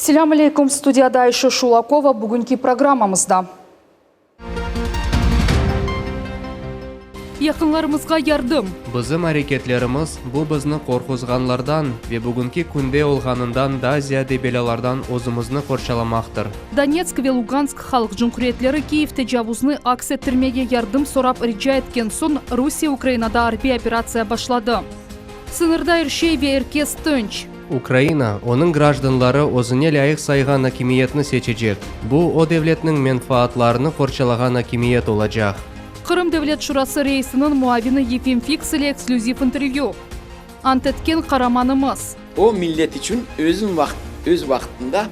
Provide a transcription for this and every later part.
Selâm aleyküm, studiyada Ayşe Şulakova, bugünki programmamızda. Yaqınlarımızğa yardım. Bizim areketlerimiz, bu bizni qorquzğanlardan ve bugünki künde olğanından daa ziyade belâlardan özümizni qorçalamaqtır. Donetsk ve Lugansk halq cumhuriyetleri Kiyev tecavuznı aks ettirmege yardım sorap rica etken soñ Rusiye Ukrainada arbiy operatsiya başladı. Sıñırda er şey ve er kes tınç. Ukraina, onıñ grajdanları özüne lâyıq sayğan akimiyetni seçecek. Bu, o devletniñ menfaatlarını qorçalağan akimiyet olacaq. Qırım Devlet Şurası reisiniñ muavini Yefim Fiks ile eksklüziv intervyü. Ant etken qaramanımız. O millet içün özün vaqıt, öz vaqtında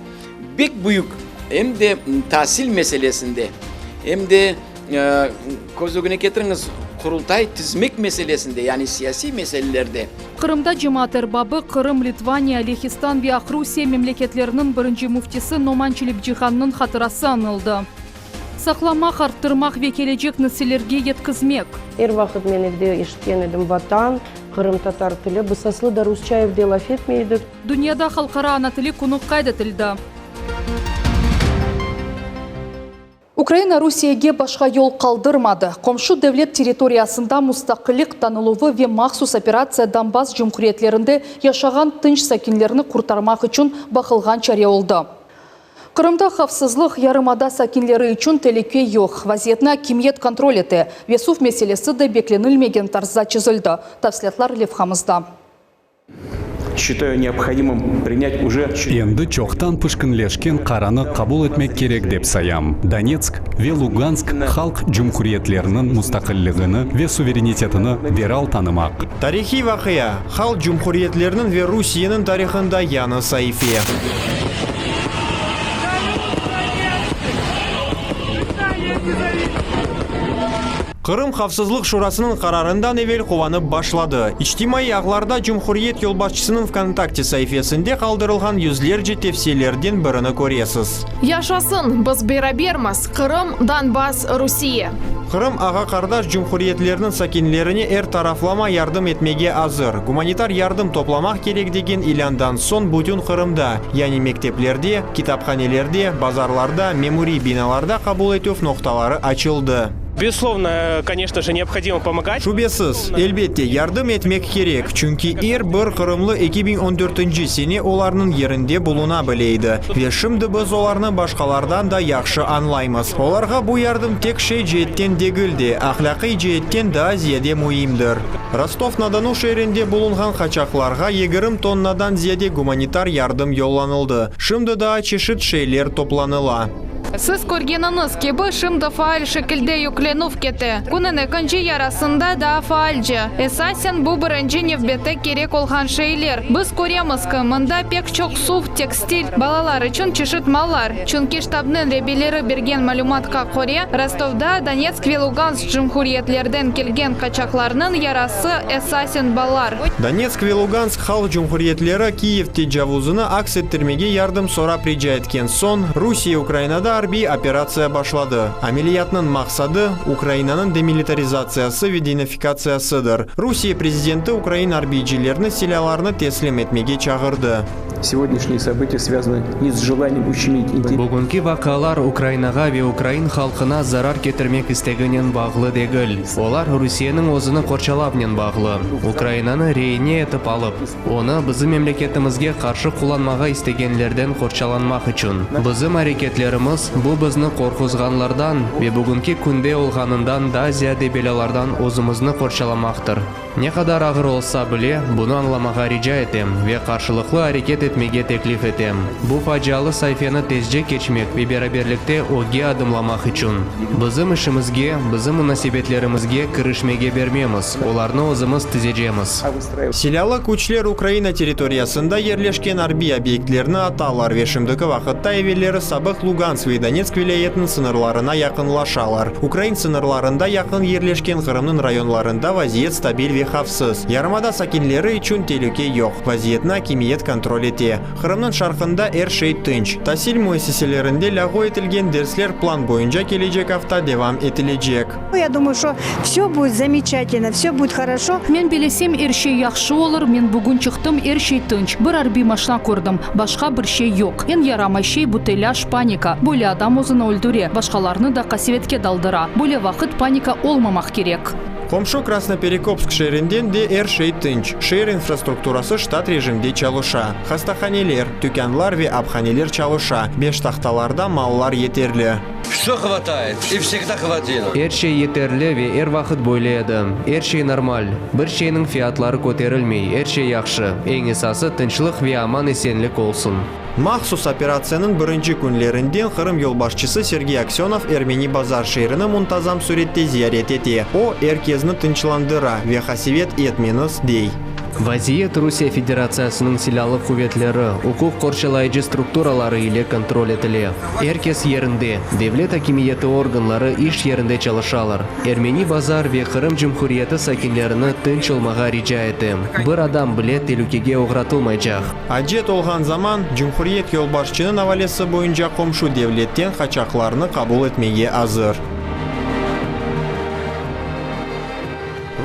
bek büyük em de tasil meselesinde, em de, köz ögüne ketiriñiz, Qurultay tizmek meselesinde, yani siyasiy meselelerde. Qırımda cemaat erbabı, Qırım, Litvaniya, Lehistan ve Aqrusiye memleketleriniñ birinci müftisi Noman Çelebicihannıñ hatırası añıldı. Saqlamaq, arttırmaq ve kelecek nesillerge yetkizmek. Er vaqıt men evde eşitken edim, Vatan, qırımtatar tili. Biz aslı da rusça evde laf etmey edik. Dünyada Halqara ana tili künü qayd etildi. Ukraina Rusiyege başqa yol qaldırmadı. Qomşu devlet territoriyasında mustaqillik tanıluvı ve mahsus operatsiya Donbass cumhuriyetlerinde yaşağan tınç sakinlerni qurtarmaq içün baqılğan çare oldı. Qırımda havfsızlıq, yarımada sakinleri içün telüke yoq. Vaziyetni akimiyet kontrol ete ve suv meselesi de beklenilmegen tarzda çezildi. Tafsilâtlar levhamızda. Считаю neobhodimım prinyat uje. Endi çoqtan pişkinleşken qaranı qabul etmek kerek dep sayam, Donetsk ve Lugansk halq cumhuriyetleriniñ mustaqilligini ve suverenitetini deral tanımaq. Tarihiy vaqia, halq cumhuriyetleriniñ ve Rusiyeniñ tarihında yañı saife. Qırım Havfsızlıq Şurasınıñ qararından evel quvanıp başladı. İçtimaiy ağlarda cumhuriyet yolbaşçısınıñ VKontakte saifesinde qaldırılğan yüzlerce tevsiyelerden birini köresiz. Yaşasın, biz berabermiz, Qırım, Donbass, Rusiye! Qırım ağa-qardaş cumhuriyetlerniñ sakinlerine er taraflama yardım etmege azır. Gumanitar yardım toplamaq kerek degen ilândan soñ bütün Qırımda, yani mekteplerde, kitaphanelerde, bazarlarda, memuriy binalarda qabul etüv noqtaları açıldı. Bezuslovno, koneçno je, neobhodimo pomogat. Şübesiz, elbette, yardım etmek kerek, çünki er bir qırımlı 2014-nci sene olarnıñ yerinde buluna bile edi. Ve şimdi biz olarnı başqalardan da yahşı añlaymız. Olarğa bu yardım tek şey ceetten degil de, ahlâqiy ceetten daa ziyade müimdir. Rostov-na-Donu şeerinde bulunğan qaçaqlarğa 20 tonnadan ziyade gumanitar yardım yollanıldı. Şimdi daa çeşit şeyler toplanıla. Siz körgeniñiz kibi, şimdi faal şekilde yüklenüv kete. Künniñ ekinci yarısında daa faalce. Esasen, bu birinci nevbette kerek olğan şeyler. Biz köremiz ki, mında pek çoq suv, tekstil, balalar içün çeşit mallar. Çünki ştabnıñ reberleri bergen malümatqa köre, Rostovda Donetsk ve Lugansk cumhuriyetlerden kelgen qaçaqlarnıñ yarısı esasen balalar. Donetsk ve Lugansk halq cumhuriyetleri Kiyev tecavuzını aks ettirmege yardım sorap rica etken soñ, Rusiye Ukrainada arbiy operatsiya başladı. Ameliyatnıñ maqsadı, Ukrainanıñ demilitarizatsiyası ve denafikatsiyasıdır. Rusiye prezidenti ukrain arbiycilerini silâlarnı teslim etmege çağırdı. Segodnyashniye sobıtiya svâzanı ne s jelaniем ущемить inte. Bugünki vaqialar Ukrainağa ve ukrain halqına zarar ketirmek isteginen bağlı degil. Olar Rusiyeniñ özüni qorçalavnen bağlı. Ukrainanı reine etip alıp, onı bizim memleketimizge qarşı qullanmağa istegenlerden qorçalanmaq içün. Bizim areketlerimiz, bu bizni qorquzğanlardan ve bugünki künde olğanından daa ziyade belâlardan özümizni qorçalamaqtır. Ne qadar ağır olsa bile, bunı añlamağa rica etem ve qarşılıqlı areket etmege teklif etem, bu facialı sayfeni tezce keçmek ve beraberlikte ögge adımlamaq içün. Bizim işimizge, bizim munasebetlerimizge kirişmege bermemiz, olarnı özümiz tizecemiz. Silâlı küçler Ukraina territoriyasında yerleşken arbiy obyektlerni atalar ve şimdiki vaqıtta evelleri sabıq Lugansk ve Donetsk vilâyetiniñ sıñırlarına yaqınlaşalar. Ukrain sıñırlarında yaqın yerleşken Qırımnıñ rayonlarında vaziyet stabil ve havfsız. Yarımada sakinleri içün telüke yoq, vaziyetni akimiyet kontrol ete. ete. Qırımnıñ şarqında er şey tınç. Tasil müessiselerinde lâğu etilgen dersler plan boyunca kelecek afta devam etilecek. Ya dumаю, şo vsё будет zamечательно, vsё будет хорошо. Men bilesem, er şey yahşı olur, men bugün çıqtım, er şey tınç, bir arbiy maşna kördim, başqa bir şey yoq. Eñ yaramay şey bu telâş, panika. Böyle adam özüni öldüre, başqalarnı da qasevetke daldıra. Böyle vaqıt panika olmamaq kerek. Qomşu Krasnoperekopsk şeerinden de er şey tınç. Şeer infrastrukturası ştat rejimde çalışa. Hastahaneler, tükânlar ve aphaneler çalışa, beştahtalarda mallar yeterli. Vsё hvatayet i vsegda hvatilo. Er şey yeterli ve er vaqıt böyle edi. Er şey normal. Bir şeyniñ fiyatları köterilmey, er şey yahşı. Eñ esası, tınçlıq ve aman-esenlik olsun. Mahsus operatsiyanıñ birinci künlerinden Qırım yolbaşçısı Sergey Aksönov Ermeni Bazar şeerini muntazam sürette ziyaret ete. O, er kezni tınçlandıra ve qasevet etmeñiz, dey. Vaziyet Rusiye Federatsiyasınıñ Silâlı quvetleri, uquq qorçalayıcı strukturaları ile kontrol etile. Er kes yerinde, devlet akimiyeti organları iş yerinde çalışalar. Ermeni Bazar ve Qırım Cumhuriyeti sakinlerini tınç olmağa rica etem. Bir adam bile telükege oğratılmaycaq. Acet olğan zaman, cumhuriyet yolbaşçınıñ avalesi boyunca qomşu devletten qaçaqlarnı qabul etmege azır.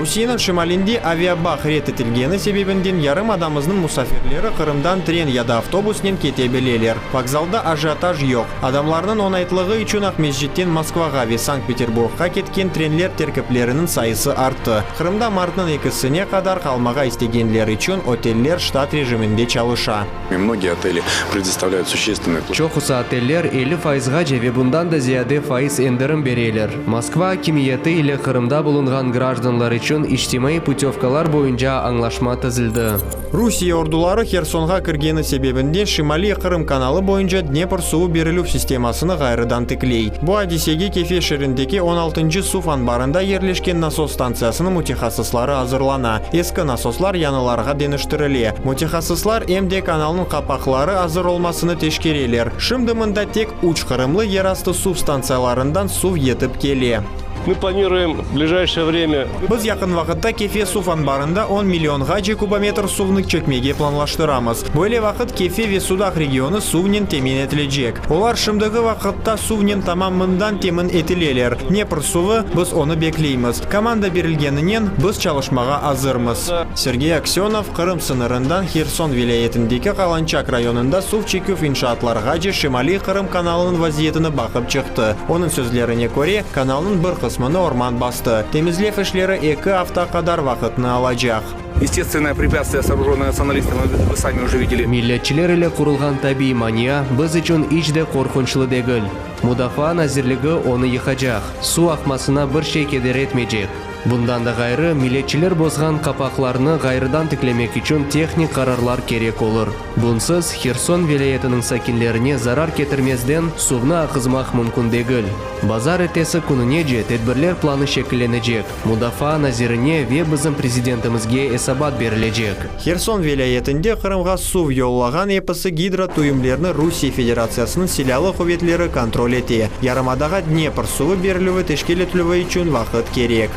Rusiyeniñ şimalinde aviabağ red etilgeni sebebinden yarımadamıznıñ musafirleri Qırımdan tren ya da avtobusnen kete bileler. Vokzalda ajiotaj yoq. Adamlarnıñ oñaytlığı içün Aqmescitten Moskvağa ve Sankt-Peterburgqa ketken trenler terkipleriniñ sayısı arttı. Qırımda martnıñ ekisine qadar qalmağa istegenler içün oteller ştat rejiminde çalışa. Mnogiye oteli predostavlyayut suşestvennuyu. Çoqusı oteller 50 fayızğace ve bundan da ziyade fayız endirim bereler. Moskva akimiyeti ile Qırımda bulunğan grajdanlar içün içtimaiy putövkalar boyunca añlaşma tizildi. Rusiye orduları Hersonğa kirgeni sebebinden Şimaliy Qırım kanalı boyunca Dnepr suvu berilüv sistemasını ğayrıdan tikley. Bu adisege Kefe şeerindeki on altıncı suv anbarında yerleşken nasos stantsiyasınıñ mütehassısları azırlana. Eski nasoslar yañılarğa deñiştirile. Mütehassıslar em de kanalnıñ qapaqları azır olmasını teşkereler. Şimdi mında tek üç qırımlı yerastı suv stantsiyalarından suv yetip kele. Mı planiruem v blijayşeye vremâ. Biz yaqın vaqıtta Kefe suv anbarında on millionğace kubometr suvnı çekmege planlaştıramız. Böyle vaqıt Kefe ve Sudaq regionı suvnen temin etilecek. Olar şimdiki vaqıtta suvnen tamamından temin etileler. Dnepr suvı, biz onı bekleymiz. Komanda berilgeninen, biz çalışmağa azırmız. Sergey Aksönov, Qırım sıñırından Herson vilâyetindeki Kalançak rayonında suv çeküv inşaatlarğace Şimaliy Qırım kanalınıñ vaziyetini baqıp çıqtı. Onıñ sözlerine köre, kanalnıñ bir qısmını orman bastı. Temizlev işleri eki afta qadar vaqıtnı alacaq. Естественное препятствие, сооруженное националистами, вы сами уже видели. Milletçiler ile qurulğan tabiiy mania biz içün iç de qorqunçlı degil. Mudafaa nazirligi onı yıqacaq, suv aqmasına bir şey keder etmeycek. Bundan da ğayrı, milletçiler bozğan qapaqlarnı ğayrıdan tiklemek içün tehnik qararlar kerek olur. Bunsız, Herson vilâyetiniñ sakinlerine zarar ketirmezden suvnı aqızmaq mümkün degil. Bazar ertesi kününece tedbirler planı şekillenecek, Mudafaa nazirine ve bizim prezidentimizge esabat berilecek. Herson vilâyetinde Qırımğa suv yollağan episi gidrotuyumlerni Rusiye Federatsiyasınıñ Silâlı quvetleri kontrol ete. Yarımadağa Dnepr suvı berilüvi teşkil etilüvi içün vaqıt kerek.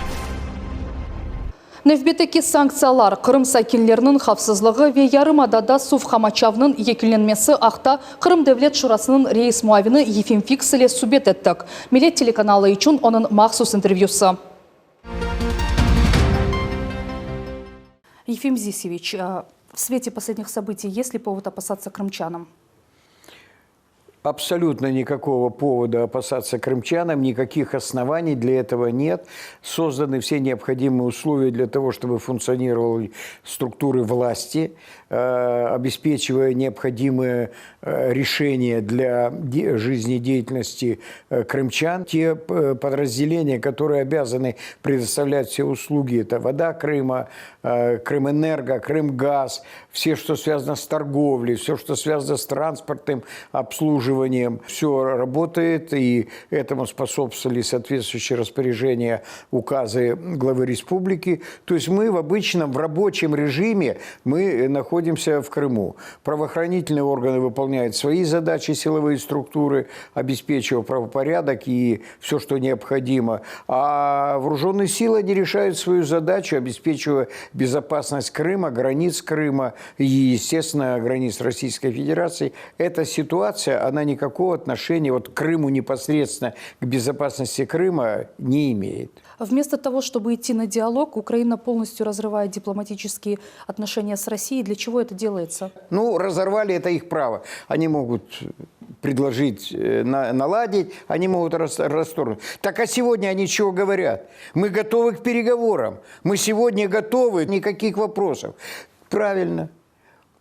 Nevbetteki sanktsiyalar, Qırım sakinleriniñ havfsızlığı ve yarımadada suv qamaçavınıñ yekünlenmesi aqta Qırım Devlet Şurasınıñ reis muavini Yefim Fiks ile subet ettik. Millet telekanalı içün onıñ mahsus intervyüsi. Ефим Зисевич, в свете последних событий есть ли повод опасаться крымчанам? Абсолютно никакого повода опасаться крымчанам, никаких оснований для этого нет. Созданы все необходимые условия для того, чтобы функционировали структуры власти, э, обеспечивая необходимые э, решения для жизнедеятельности э, крымчан. Те подразделения, которые обязаны предоставлять все услуги, это вода Крыма, Крымэнерго, Крымгаз, все, что связано с торговлей, все, что связано с транспортным обслуживанием. оборудованием. Все работает, и этому способствовали соответствующие распоряжения, указы главы республики. То есть мы в обычном, в рабочем режиме мы находимся в Крыму. Правоохранительные органы выполняют свои задачи, силовые структуры, обеспечивая правопорядок и все, что необходимо. А вооруженные силы, они решают свою задачу, обеспечивая безопасность Крыма, границ Крыма и, естественно, границ Российской Федерации. Эта ситуация, она никакого отношения вот к Крыму непосредственно, к безопасности Крыма не имеет. Вместо того, чтобы идти на диалог, Украина полностью разрывает дипломатические отношения с Россией. Для чего это делается? Ну, разорвали, это их право. Они могут предложить э, на, наладить, они могут рас, расторгнуть. Так а сегодня они чего говорят? Мы готовы к переговорам. Мы сегодня готовы, никаких вопросов. Правильно.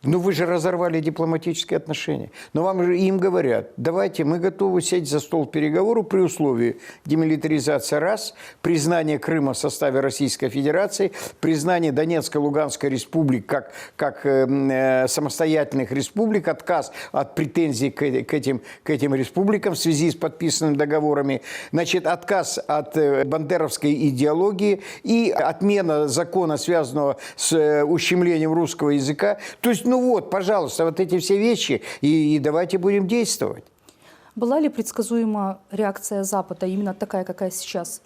Ну вы же разорвали дипломатические отношения. Но вам же им говорят, давайте, мы готовы сесть за стол переговоров при условии демилитаризация раз, признание Крыма в составе Российской Федерации, признание Донецкой и Луганской республик как, как э, э, самостоятельных республик, отказ от претензий к, к, этим, к этим республикам в связи с подписанными договорами, значит, отказ от э, бандеровской идеологии и отмена закона, связанного с э, ущемлением русского языка. То есть, ну вот, пожалуйста, вот эти все вещи, и, и давайте будем действовать. Была ли предсказуема реакция Запада, именно такая, какая сейчас?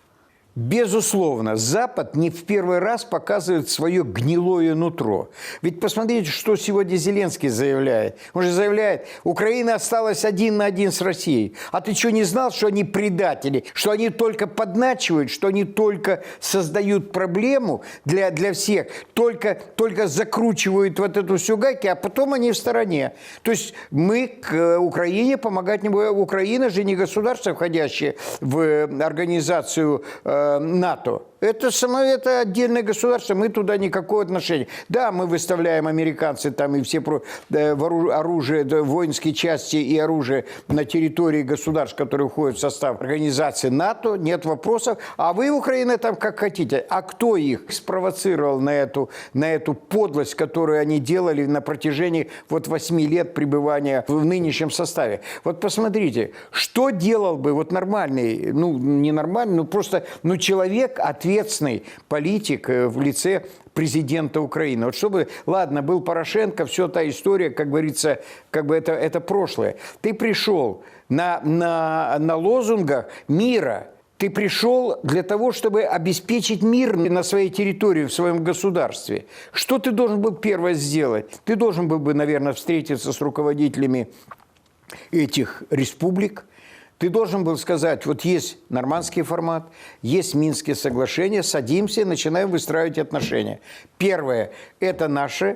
Безусловно, Запад не в первый раз показывает свое гнилое нутро. Ведь посмотрите, что сегодня Зеленский заявляет. Он же заявляет, Украина осталась один на один с Россией. А ты что, не знал, что они предатели? Что они только подначивают, что они только создают проблему для, для всех, только, только закручивают вот эту всю гайки, а потом они в стороне. То есть мы к э, Украине помогать не будем. Украина же не государство, входящее в организацию э, НАТО. Это, само, это отдельное государство, мы туда никакого отношения. Да, мы выставляем американцы там и все про, э, оружие, да, воинские части и оружие на территории государств, которые входят в состав организации НАТО, нет вопросов. А вы, Украина, там как хотите. А кто их спровоцировал на эту, на эту подлость, которую они делали на протяжении вот 8 лет пребывания в нынешнем составе? Вот посмотрите, что делал бы вот нормальный, ну, не нормальный, ну, просто, ну, человек, ответственный политик э, в лице президента Украины. Вот чтобы, ладно, был Порошенко, все та история, как говорится, как бы это, это прошлое. Ты пришел на, на, на лозунгах мира, ты пришел для того, чтобы обеспечить мир на своей территории, в своем государстве. Что ты должен был первое сделать? Ты должен был бы, наверное, встретиться с руководителями этих республик, ты должен был сказать, вот есть нормандский формат, есть Минские соглашения, садимся и начинаем выстраивать отношения. Первое – это наши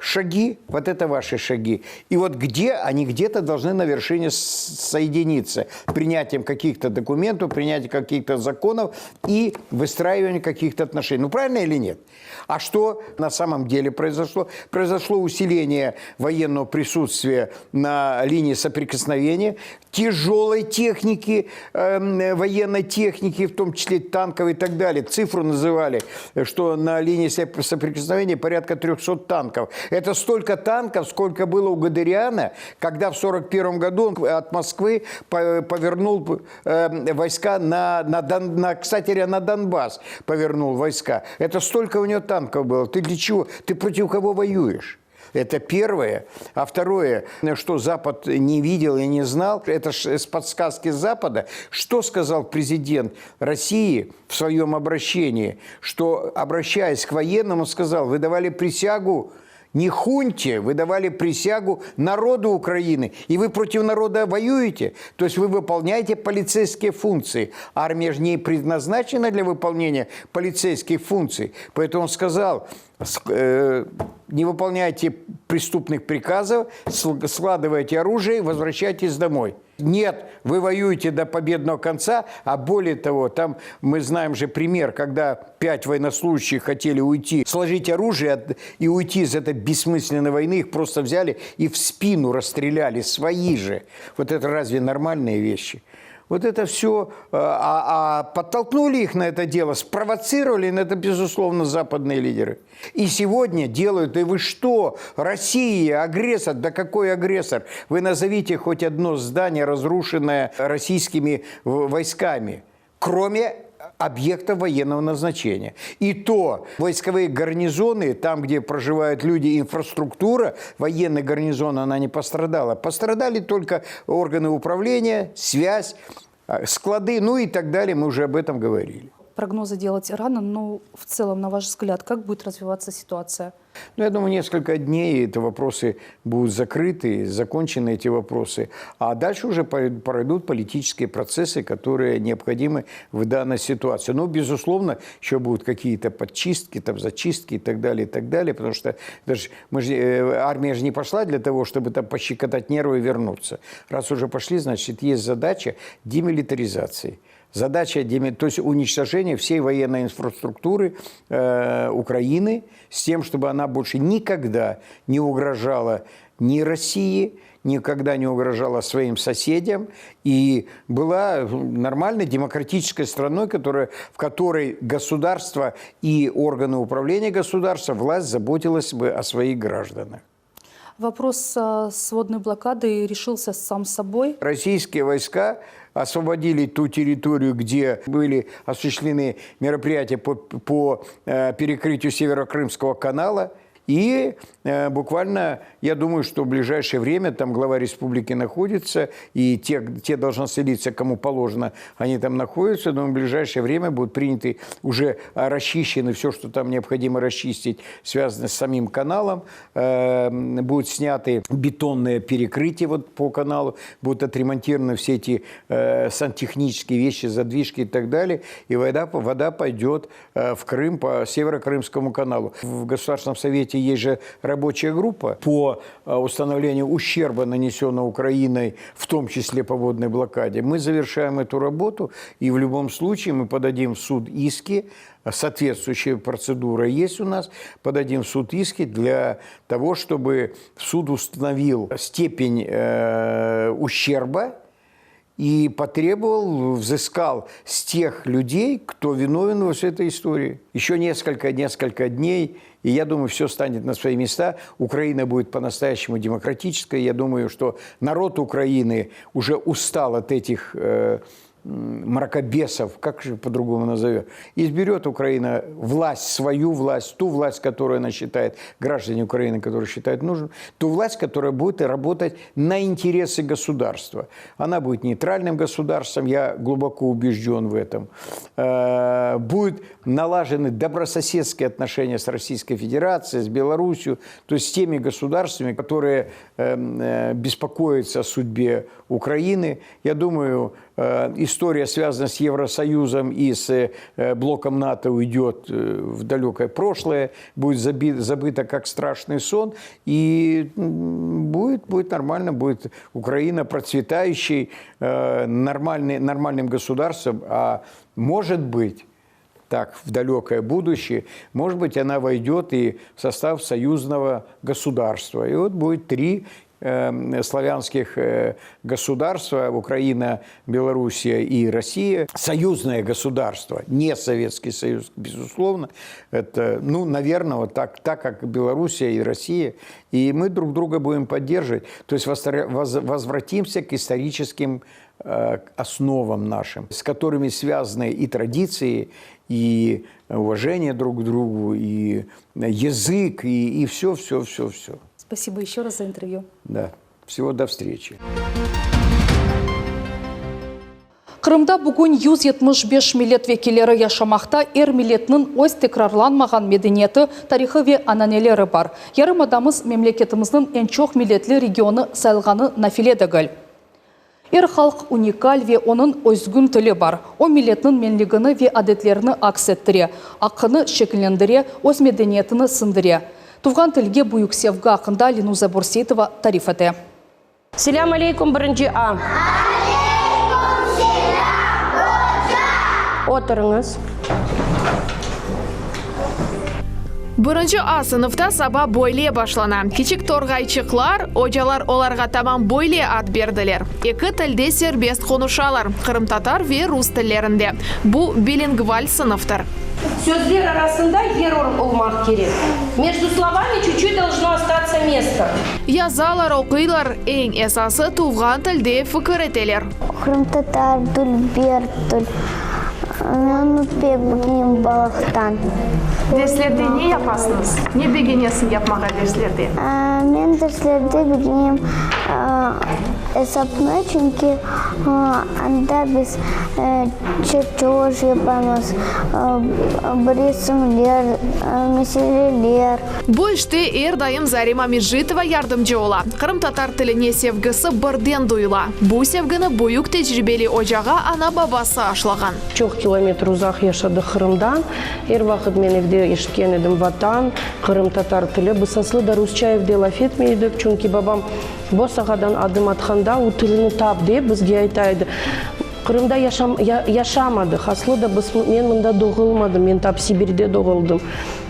шаги, вот это ваши шаги. И вот где они где-то должны на вершине соединиться. Принятием каких-то документов, принятием каких-то законов и выстраиванием каких-то отношений. Ну, правильно или нет? А что на самом деле произошло? Произошло усиление военного присутствия на линии соприкосновения, тяжелой техники, э, военной техники, в том числе танков и так далее. Цифру называли, что на линии соприкосновения порядка 300 танков. Это столько танков, сколько было у Гадериана, когда в 1941 году он от Москвы повернул э, войска на, на, Дон, на, кстати говоря, на Донбасс повернул войска. Это столько у него танков было. Ты для чего? Ты против кого воюешь? Это первое. А второе, что Запад не видел и не знал, это ж с подсказки Запада. Что сказал президент России в своем обращении? Что, обращаясь к военным, он сказал, вы давали присягу не хунте, вы давали присягу народу Украины, и вы против народа воюете. То есть вы выполняете полицейские функции. Армия же не предназначена для выполнения полицейских функций. Поэтому он сказал, э, не выполняйте преступных приказов, складывайте оружие и возвращайтесь домой. Нет, вы воюете до победного конца, а более того, там мы знаем же пример, когда пять военнослужащих хотели уйти, сложить оружие и уйти из этой бессмысленной войны, их просто взяли и в спину расстреляли, свои же. Вот это разве нормальные вещи? Вот это все, а, а подтолкнули их на это дело, спровоцировали на это, безусловно, западные лидеры. И сегодня делают, и вы что, Россия, агрессор, да какой агрессор? Вы назовите хоть одно здание, разрушенное российскими войсками, кроме объектов военного назначения. И то войсковые гарнизоны, там, где проживают люди, инфраструктура, военный гарнизон, она не пострадала. Пострадали только органы управления, связь, а, склады, ну и так далее, мы уже об этом говорили. Прогнозы делать рано, но в целом, на ваш взгляд, как будет развиваться ситуация? Ну, я думаю, несколько дней эти вопросы будут закрыты, закончены эти вопросы. А дальше уже пройдут политические процессы, которые необходимы в данной ситуации. Но, безусловно, еще будут какие-то подчистки, там, зачистки и так далее, и так далее, потому что даже мы же, э, армия же не пошла для того, чтобы там пощекотать нервы и вернуться. Раз уже пошли, значит, есть задача демилитаризации. Задача, то есть уничтожение всей военной инфраструктуры э, Украины с тем, чтобы она больше никогда не угрожала ни России, никогда не угрожала своим соседям и была нормальной демократической страной, которая, в которой государство и органы управления государства, власть заботилась бы о своих гражданах. Вопрос с водной блокадой решился сам собой. Российские войска освободили ту территорию, где были осуществлены мероприятия по, по э, перекрытию Северокрымского канала. И э, буквально, я думаю, что в ближайшее время там глава республики находится, и те, те должностные лица, кому положено, они там находятся, но в ближайшее время будут приняты, уже расчищены все, что там необходимо расчистить, связано с самим каналом, э, будут сняты бетонные перекрытия вот по каналу, будут отремонтированы все эти э, сантехнические вещи, задвижки и так далее, и вода, вода пойдет э, в Крым по Северокрымскому каналу. В Государственном совете есть же рабочая группа по э, установлению ущерба, нанесенного Украиной, в том числе по водной блокаде. Мы завершаем эту работу, и в любом случае мы подадим в суд иски, соответствующая процедура есть у нас, подадим в суд иски для того, чтобы суд установил степень э, ущерба и потребовал, взыскал с тех людей, кто виновен во всей этой истории. Еще несколько, несколько дней, и я думаю, все станет на свои места. Украина будет по-настоящему демократической. Я думаю, что народ Украины уже устал от этих э, мракобесов, как же по-другому назовешь, изберет Украина власть, свою власть, ту власть, которую она считает, граждане Украины, которые считают нужным, ту власть, которая будет работать на интересы государства. Она будет нейтральным государством, я глубоко убежден в этом. Э, будут налажены добрососедские отношения с Российской Федерацией, с Беларусью, то есть с теми государствами, которые эм, э, беспокоятся о судьбе Украины. Я думаю, э, история, связанная с Евросоюзом и с э, блоком НАТО, уйдет э, в далекое прошлое, будет забыта как страшный сон, и будет, будет нормально, будет Украина процветающей, нормальный, нормальным государством, а может быть, так, в далекое будущее, может быть, она войдет и в состав союзного государства. И вот будет три Эм, славянских э, государства, Украина, Белоруссия и Россия, союзное государство, не Советский Союз, безусловно, это, ну, наверное, вот так, так как Белоруссия и Россия, и мы друг друга будем поддерживать, то есть возвратимся к историческим э, основам нашим, с которыми связаны и традиции, и уважение друг к другу, и язык, и, и все, все, все, все. Спасибо еще раз за интервью. Да. Всего до встречи. Qırımda bugün 175 millet vekilleri yaşamaqta, er milletniñ öz tekrarlanmağan medeniyeti, tarihı ve ananeleri bar. Yarımadamız memleketimizniñ eñ çoq milletli regionı sayılğanı nafile degil. Er halq unikal ve onıñ özgün tili bar. O, milletniñ menligini ve adetlerini aks ettire, aqını şekillendire, öz medeniyetini siñdire. Tuvğan tilge büyük sevgi aqqında Lenuza Börseitova tarif ete. Selâm aleyküm, birinci A. Aleyküm selâm, oca! Oturıñız. Birinci A sınıfta saba böyle başlana. Kiçik torğayçıqlar, ocalar olarğa tamam böyle ad berdiler, eki tilde serbest qonuşalar, qırımtatar ve rus tillerinde. Bu bilingval sınıftır. Sözler arasında yer olmaq kerek. Mejdu slovami çut-çut dolžno ostatsya mesto. Yazalar, oquylar, eñ esası, tuvğan tilde fikir eteler. Qırımtatar dülber til. Men onı pek begenem balalıqtan. Derslerde ne yapasıñız? Ne begenesiñ yapmağa derslerde? Men derslerde begenem esapnı, çünki anda biz çertej yapamız, resimler, meseleler. Bu işte er daim Zarema Mecitova yardımcı ola. Qırımtatar tiline sevgisi birden duyula. Bu sevgini büyük tecribeli ocağa ana-babası aşlağan. Çoq kilometr uzaq yaşadıq Qırımdan. Er vaqıt men evde eşitken edim, Vatan, qırımtatar tili. Biz aslı da rusça evde laf etmey edik, çünki babam bosağadan adım atqanda, o tilini tap dep bizge ayta edi. Qırımda yaşam, yaşamadıq, aslı da biz, men mında doğulmadım, men tap Sibirde doğuldım.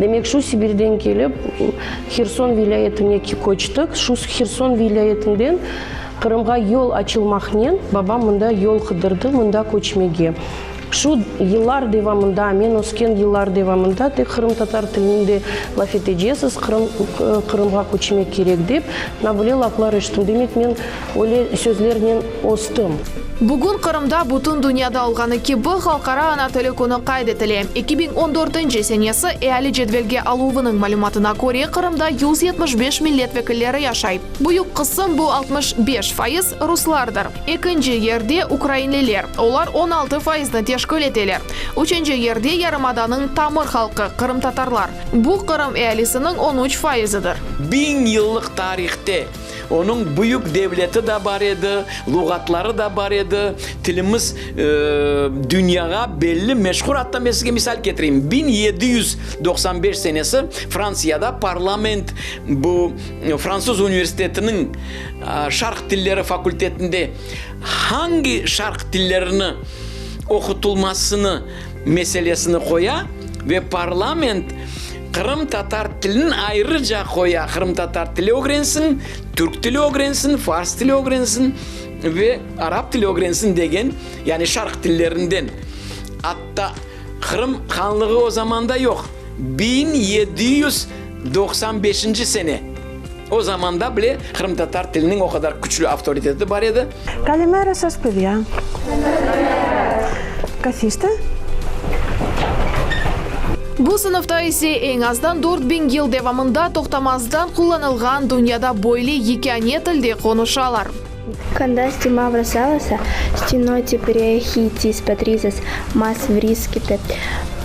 Demek, şu Sibirden kelip, Herson vilâyetine köçtik, şu Herson vilâyetinden Qırımğa yol açılmaqnen babam mında yol qıdırdı, mında köçmege. Şu yıllar devamında, men ösken yıllar devamında tek qırımtatar tilinde laf etecesiz, Qırım, Qırımğa köçmek kerek dep, mına böyle laflar eşittim. Demek, men öyle sözlernen östim. Bugün Qırımda bütün dünyada olğanı kibi Halqara ana tili künü qayd etile. 2014 senesi eali cedvelge aluvınıñ malümatına köre, Qırımda 175 millet vekilleri yaşay. Büyük qısım, bu 65%, ruslardır. Ekinci yerde ukrainliler, olar 16 fayıznı teşkil eteler. Üçünci yerde yarımadanıñ tamır halqı, qırımtatarlar. Bu, Qırım ealisiniñ 13 fayızıdır. Biñ yıllıq tarihte Onıñ büyük devleti da bar edi, luğatları da bar edi, tilimiz dünyağa belli, meşhur. Atta men sizge misal ketireyim, 1795 senesi Fransiyada parlament bu Fransız universitetiniñ şarq tilleri fakultetinde hangi şarq tillerini oqutılmasını meselesini qoya ve parlament Qırımtatar tilin ayrıca qoya, qırımtatar tili ögrensin, türk tili ögrensin, fars tili ögrensin ve arap tili ögrensin degen, yani şarq tillerinden. Atta Qırım hanlığı o zamanda yoq, 1795-nci sene, o zamanda bile qırımtatar tiliniñ o qadar küçlü avtoriteti bar edi. Kalimera sas pedia. Kafiste. Bu sınıfta ise eñ azdan 4000 yıl devamında toqtamazdan qullanılğan dünyada böyle yekâne tilde qonuşalar. Kandasti mavra savasa stinoti prehitis patrizas mas vriskite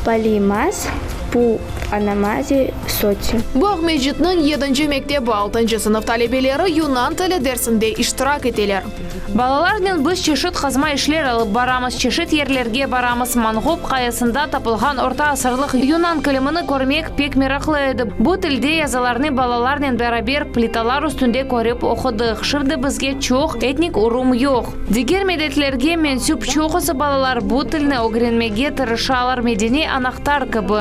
polimas pu anamazi soti. Bu Aqmescitniñ yedinci mektebi altıncı sınıf talebeleri yunan tili dersinde iştirak eteler. Balalarnen biz çeşit qazma işler alıp baramız, çeşit yerlerge baramız. Manğup qayasında tapılğan orta asırlıq yunan kilimini körmek pek meraqlı edi. Bu tilde yazılarnı balalarnen beraber plitalar üstünde körip oqudıq. Şimdi bizge çoq etnik urum yoq. Diger milletlerge mensüp çoqusı balalar bu tilni ögrenmege tırışalar, medeniy anahtar kibi,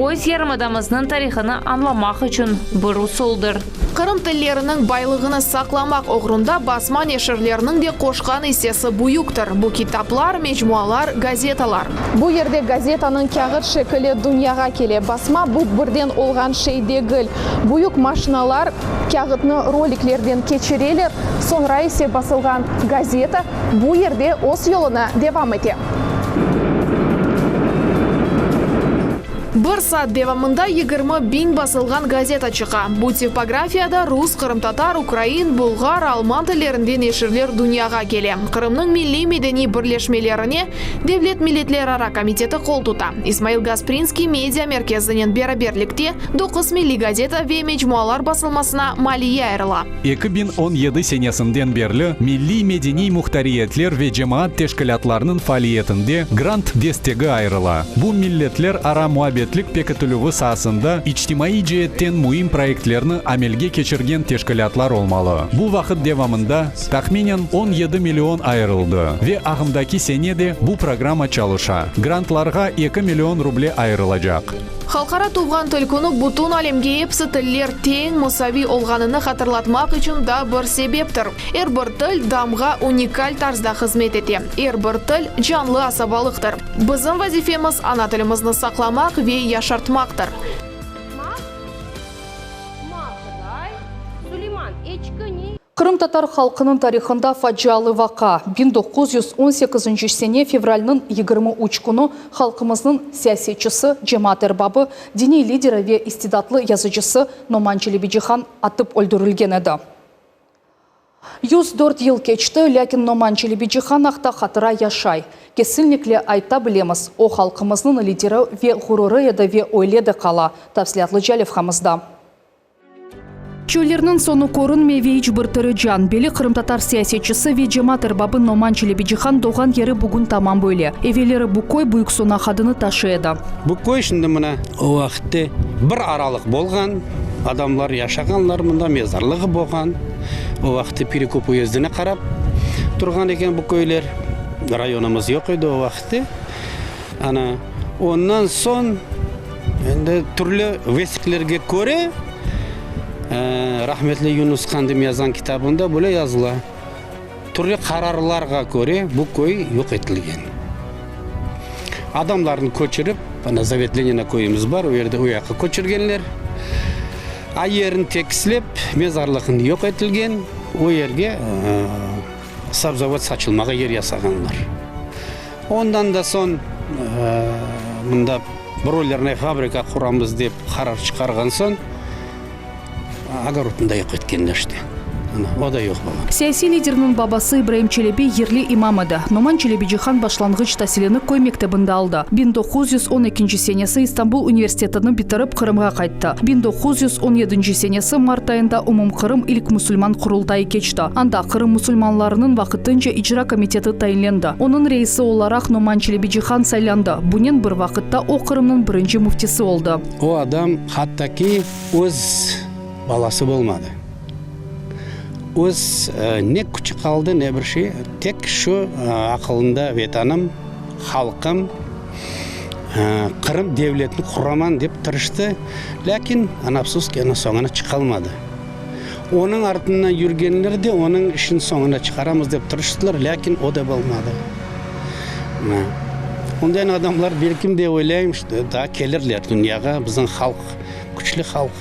öz yarımadamıznıñ tarihını añlamaq içün bir usuldır. Qırım tilleriniñ baylığını saqlamaq oğrunda basma neşirlerniñ de qoşqan issesi büyüktir. Bu kitaplar, mecmualar, gazetalar. Bu yerde gazetanıñ kâğıt şekili dünyağa kele. Basma bu birden olğan şey degil. Büyük maşinalar kâğıtnı roliklerden keçireler, soñra ise basılğan gazeta bu yerde öz yoluna devam ete. Bir saat devamında 20 biñ basılğan gazeta çıqa. Bu tipografiyada rus, qırımtatar, ukrain, bulğar, alman tillerinde neşirler dünyağa kele. Qırımnıñ milliy-medeniy birleşmelerine Devlet milletlerara komiteti qol tuta. İsmail Gasprinskiy media merkezinen beraberlikte doquz milliy gazeta ve mecmualar basılmasına maliye ayırıla. 2017 senesinden berli milliy-medeniy muhtariyetler ve cemaat teşkilâtlarınıñ faaliyetinde grant destegi ayırıla. Bu milletlerara muabbetlik pekitilüvi saasında içtimaiy ceetten müim proyektlerni amelge keçirgen teşkilâtlar olmalı. Bu vaqıt devamında tahminen 17 million ayırıldı ve ağımdaki sene de bu programma çalışa. Grantlarğa eki million ruble ayırılacaq. Halqara tuvğan til künü bütün alemge epsi tiller teñ, musaviy olğanını hatırlatmaq içün daa bir sebeptir. Er bir til, damğa, unikal tarzda hızmet ete. Er bir til, canlı asabalıqtır. Bizim vazifemiz, ana tilimizni saqlamaq ve yaşartmaqtır. Qırımtatar halqınıñ tarihında facialı vaqia, 1918 sene fevralniñ 23 künü halqımıznıñ siyasetçisi, cemaat erbabı, diniy lideri ve istidatlı yazıcısı Noman Çelebicihan atıp öldürilgen edi. 104 yıl keçti, lâkin Noman Çelebicihan aqta hatıra yaşay. Kesinlikle ayta bilemiz, o halqımıznıñ lideri ve ğururı edi ve öyle de qala. Tafsilâtlıca levhamızda. Çöllerniñ soñu körünmey ve iç bir tiri can. Belli qırımtatar siyasetçisi ve cemaat erbabı Noman Çelebicihan doğğan yeri bugün tamam böyle. Evelleri bu köy Büyük Sonaq adını taşıy edi. Bu köy şimdi mına o vaqıtte bir aralıq bolğan, adamlar yaşağanlar mında, mezarlığı bolğan. O vaqıtte Perekop uyezdine qarap turğan eken bu köyler. Rayonımız yoq edi o vaqıtte. Ana, ondan soñ endi türlü vesiqlerge köre, rahmetli Yunus Qandim yazğan kitabında böyle yazıla, Türlü qararlarğa köre bu köy yoq etilgen. Adamlarnı köçürip, ana Zavet Lenina köyümiz bar, o yerde o yaqqa köçürgenler. A yerini tekislep, mezarlıqnı yoq etilgen, o yerge sabzavot saçılmağa yer yasağanlar. Ondan da soñ mında broylernaya fabrika quramız dep qarar çıqarğan soñ, Ogorodnı da yoq etkenler işte. Ana, o da yoq bolğan. Siyasiy liderniñ babası İbraim Çelebi yerli imam edi. Noman Çelebicihan başlanğıç tasilini köy mektebinde aldı. 1912 senesi İstanbul universitetini bitirip Qırımğa qayttı. 1917 senesi mart ayında Umumqırım ilk musulman qurultayı keçti. Anda Qırım musulmanlarınıñ vaqtınca icra komiteti tayinlendi. Onıñ reisi olaraq Noman Çelebicihan saylandı. Bunen bir vaqıtta o Qırımnıñ birinci müftisi oldı. O adam hatta ki öz balası bolmadı. Öz ne küçü qaldı, ne bir şey, tek şu aqılında Vetanım, halqım, Qırım devletini quraman dep tırıştı. Lâkin, ana afsus ki, ana soñuna çıqalmadı. Onıñ artından yürgenler de onıñ işini soñuna çıqaramız dep tırıştılar, lâkin o da bolmadı. Ondan adamlar, belkim de oylayım, daa kelirler dünyağa, bizim halq, küçlü halq.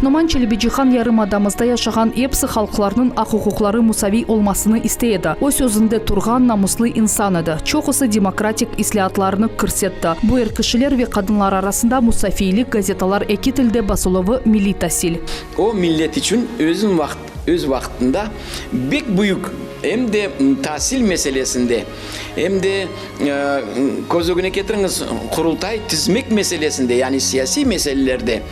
Noman Çelebicihan yarımadamızda yaşağan epsi halqlarnıñ aq-uquqları musaviy olmasını istey edi. O sözünde turğan, namuslı insan edi. Çoqusı demokratik islâatlarnı kirsetti. Bu er kişiler ve qadınlar arasında musafiylik, gazetalar eki tilde basıluvı, milliy tasil. O millet içün özün vaqıt, öz vaqtında bek büyük em de tasil meselesinde, em de, köz ögüne ketiriñiz, Qurultay tizmek meselesinde, yani siyasiy meselelerde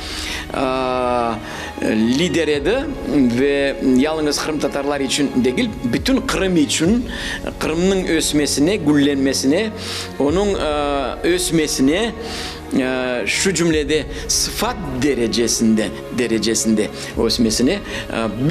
lider edi ve yalıñız qırımtatarlar içün degil, bütün Qırım içün, Qırımnıñ ösmesine, güllenmesine, onıñ ösmesine, şu cümlede sıfat derecesinde derecesinde ösmesine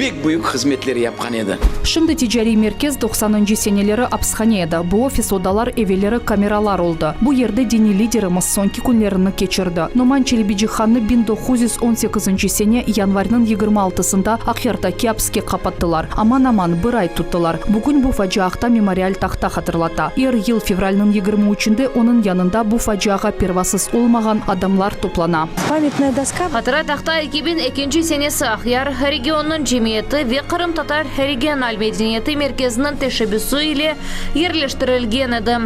bek büyük hızmetler yapqan edi. Şimdi ticariy merkez doqsanıncı seneleri apishane edi. Bu ofis odalar evelleri kameralar oldı. Bu yerde diniy liderimiz soñki künlerini keçirdi. Noman Çelebicihannı 1918 sene yanvarniñ 26-sında Aqyardaki apiske qapattılar. Aman-aman bir ay tuttılar. Bugün bu facia aqta memorial tahta hatırlata. Er yıl fevralniñ 23-nde onıñ yanında bu faciağa pervasız olmağan adamlar toplana. Pamyatnaya doska. Hatıra tahta 2002 senesi Aqyar regionınıñ cemiyeti ve Qırımtatar regional medeniyeti merkeziniñ teşebbüsi ile yerleştirilgen edi.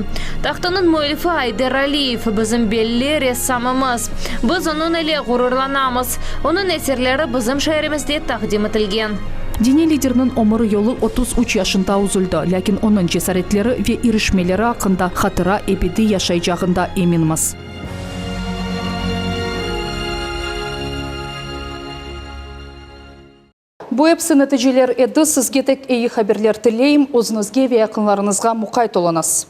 Tahtanıñ müellifi Ayder Aliyev, bizim belli ressamımız. Biz onıñ ile ğururlanamız. Onıñ eserleri bizim şeerimizde taqdim etilgen. Diniy liderniñ ömür yolu 33 yaşında üzüldi, lâkin onıñ cesaretleri ve irişmeleri aqqında hatıra ebediy yaşaycağında eminmiz. Bu episi neticeler edi. Sizge tek eyi haberler tileyim. Özüñizge ve yaqınlarıñızğa muqayt oluñız.